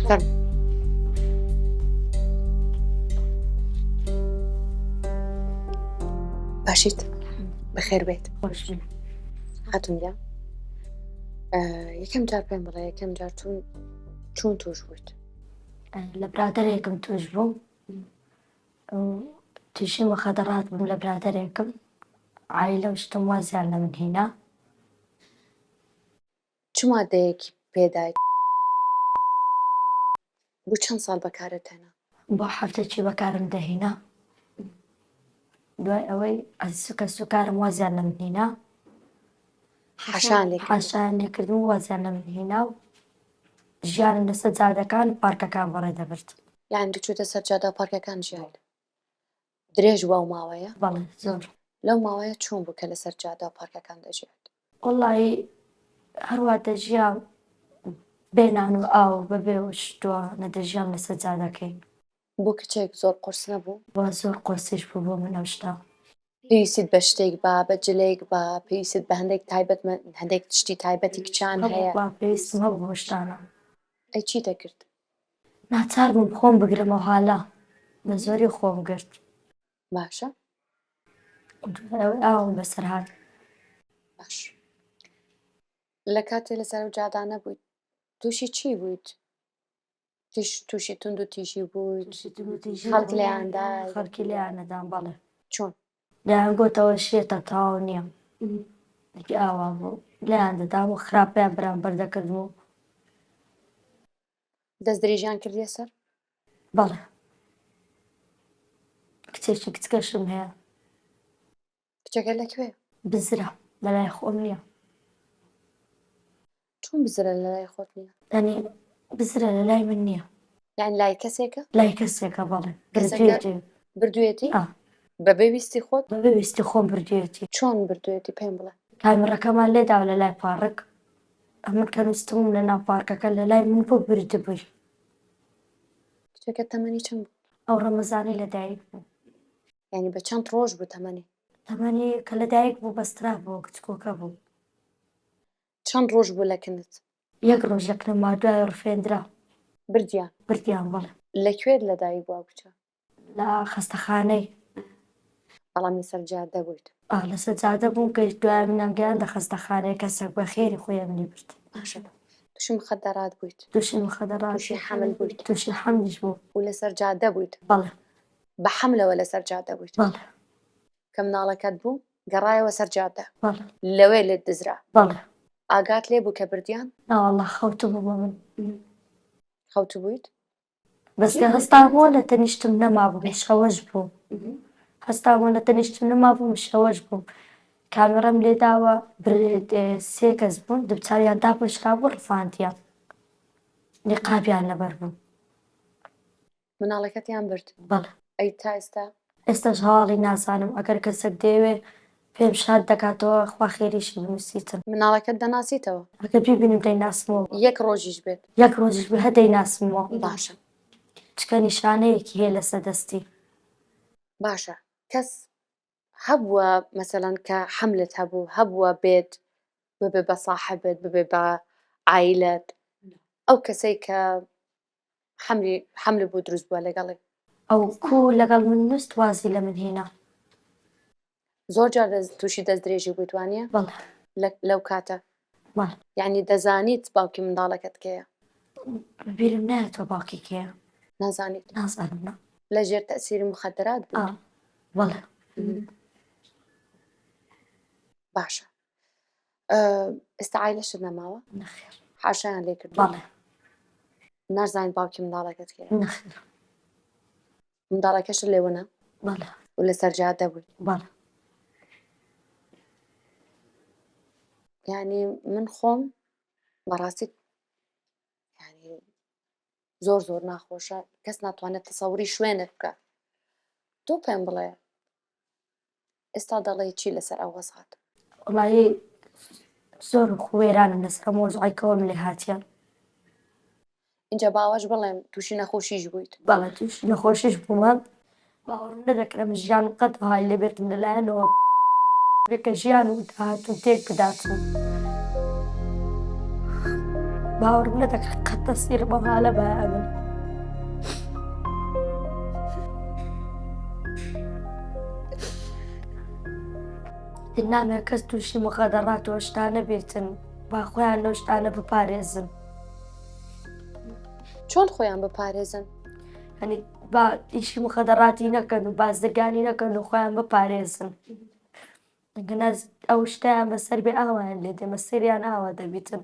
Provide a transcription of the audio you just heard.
فەرموو. باشیت بەخێر بێت خاتون گیان یەکەم جار پێم بڵێ یەکەم جار چون چون توش بوویت لە برادەرێکم توش بووم تووشی مخدرات بووم لە برادەرێکم عایلە و شتم وازیان لە من هینا. چ مادەیەکی پێدایت؟ بۆ چەند ساڵ بەکارت هێنا؟ بۆ هەفتەکی بەکارم دەهینا دوای ئەوەی ئەز کەسوکارم وازیان لە من هینا حاشایان لێ کردی؟ حاشایان لێ کردم و وازیان لە من هینا و ژیانم لەسەر جادەکان و پارکەکان بەڕێ دەبرد. یانی دەچوویتە سەر جادە و پارکەکان ژیایت؟ درێژ بوو ئەو ماوەیە؟ بەڵێ زۆر. لەو ماوەیە چۆن بوو کە لەسەر جادە و پارکەکان دەژیایت؟ وەڵایی هەروا دەژیام بێ نان و ئاو بەبێ شتوە نەدەژیام لەسەر جادەکەی. بۆ کچێک زۆر قورس نەبوو؟ وا زۆر قورسیش بوو بۆ من ئەو شتە. پێویستیت بە شتێک با، بە جلێک با، پێویستت بە هەندێک تایبەت هەندێک شتی تایبەتی کچان هەیە. با پێویستم هەبوو بەو شتانە. ئەی چیت دەکرد؟ ناچار بووم خۆم بگرم ئەو حالە بە زۆری خۆم گرت. باشە. دوای ئەوەی ئاوم بەسەر هات. باش. لە کاتێ لەسەر ئەو جادانە بوویت تووشی چی بوویت؟ توش تووشی توند و تیژی بوویت؟ تووشی توند و تیژی خەڵک بووم. لێیان دای؟ خەڵکی لێیان نەدام بەڵێ. چۆن؟ دەیان گۆتەوە شێتە تەواو نییە یەکی ئاوا بوو لێیان دەدام و خراپیان بەرامبەر دەکردم و دەست درێژیان کردیە سەر؟ بەڵێ کچێکی کچکەشم هەیە. کچەکە لە کوێ؟ بزرە لەلای خۆم نییە. چۆن بزرە لەلای خۆت نییە؟ یانی بزرە لەلای من نییە. یانی لای کەسێکە؟ لای کەسێکە بەڵێ. کەسەکە بردوویەتی. بردوویەتی؟ ئا. بەبێ ویستی خۆت؟ بەبێ ویستی خۆم بردوویەتی. چۆن بردوویەتی پێم بڵێ؟ کامێڕەکەمان لێداوە لەلای پاڕک ئەمن کە نووستبووم لەناو پارکەکە لەلای من بوو بردبووی. کچەکە تەمەنی چەند بوو؟ ئەو ڕەمەزانەی لەدایک بوو. یانی بە چەند ڕۆژ بوو تەمەنی؟ تەمەنی کە لەدایک بوو بەسترا بوو کچکۆکە بوو. چەند ڕۆژ بوو لە کنت؟ یەک ڕۆژ لە کنم ما دوای ڕفێندرا. بردیان؟ بردیان بەڵێ. لە کوێت لەدایک بوو ئەو کچە؟ لە خەستەخانەی. بەڵام لەسەر جادە بوویت؟ ئا لەسەر جادە بووم کە دوای منیان گەیاندە خەستەخانەی کەسێک بە خێری خۆی ئەمنی برد. باشە تووشی مخدرات بوویت؟ تووشی مخدرات تووشی حەمل بوویت؟ تووشی حەملیش بووم. و لەسەر جادە بوویت؟ بەڵێ. بە حەملەوە لەسەر جادە بوویت؟ بەڵێ. کە مناڵەکەت بوو گەڕایەوە سەر جادە؟ بەڵێ. لەوێ لێت دزرا؟ بەڵێ. ئاگات لێ بوو کە بردیان؟ ناوەڵا خەوتبووم ئەمن. خەوتبوویت؟ بەس کە هەستامەوە لە تەنیشتم نەمابوو مشەوەش بوو هەستامەوە لە تەنیشتم نەمابوو مشەوەش بوو کامێڕەم لێداوە سێ کەس بوون دبچاویان داپۆشرابوو ڕفاندیان نیقابیان لەبەر بوو مناڵەکەتیان برد؟ بەڵێ. ئەی تا ئێستا؟ ئێستاش هەواڵی نازانم ئەگەر کەسێک دەیەوێ پێم شاد دەکاتەوە خوا خێریشی بنووسیتن. مناڵەکەت دەناسیتەوە؟ ئەگەر بیبینم دەیناسمەوە. یەک ڕۆژیش بێت؟ یەک ڕۆژیش بێت هەر دەیناسمەوە. باشە. چونکە نیشانەیەکی هەیە لەسەر دەستی. باشە کەس هەبووە مەسەلەن کە حەملت هەبوو هەبووە بێت ببێ بە ساحبت ببێ بە عایلەت ئەو کەسەی کە حەملی حەمل بۆ دروست بووە لەگەڵی. ئەو کوو لەگەڵ من نوست وازی لە من هێنا. زۆر جار دەست تووشی دەست درێژی بوویت وانیە؟ بەڵێ. لەو کاتە؟ بەڵێ. یعنی دەزانیت باوکی منداڵەکەت کێیە؟ بیرم نایەتەوە باوکی کێیە. نازانیت؟ نازانم نا. لە ژێر تەئسیری موخەدەرات بوویت؟ ئا بەڵێ. باشە ئێستا عایلەشت نەماوە؟ نەخێر. حاشایان لێ کردووی؟ بەڵێ. ناشزانیت باوکی منداڵەکەت کێیە؟ نەخێر. منداڵەکەشت لێ ونە؟ بەڵێ. و لەسەر جادە بووی؟ بەڵێ. یعنی من خۆم بەڕاستی یعنی زۆر زۆر ناخۆشە کەس ناتوانێت تەسەوری شوێنت بکە تۆ پێم بڵێ ئێستا دەڵێی چی لەسەر ئەو وەزعەت؟ وەڵایی زۆر وێرانم لەسەر ئەو مەوزوعەی کە وەم لێ هاتیە. ئینجا باوەش بڵێم تووشی نەخۆشیش بوویت؟ بەڵێ تووشی نەخۆشیش بوومە باوەڕم نەدەکرا من ژیانم قەت ئەوهای لێ بێتم لەلایەنەوە بێ کە ژیان و داهاتووم تێک بداتم. باوەڕم نەدەکرد قەت تەسیرم ئەو حالە بایە ئەمن. نامەوێ کەس تووشی مخەدەڕات و شتانە بێتن با خۆیان لەو شتانە بپارێزن. چۆن خۆیان بپارێزن؟ هەنی با ئیشی مخەدەڕاتی نەکەن و بازرگانی نەکەن و خۆیان بپارێزن. ئەگەنا ئەو شتیان بەسەر بێ ئاوایان لێ دێ مەسەریان ئاوا دەبیتن.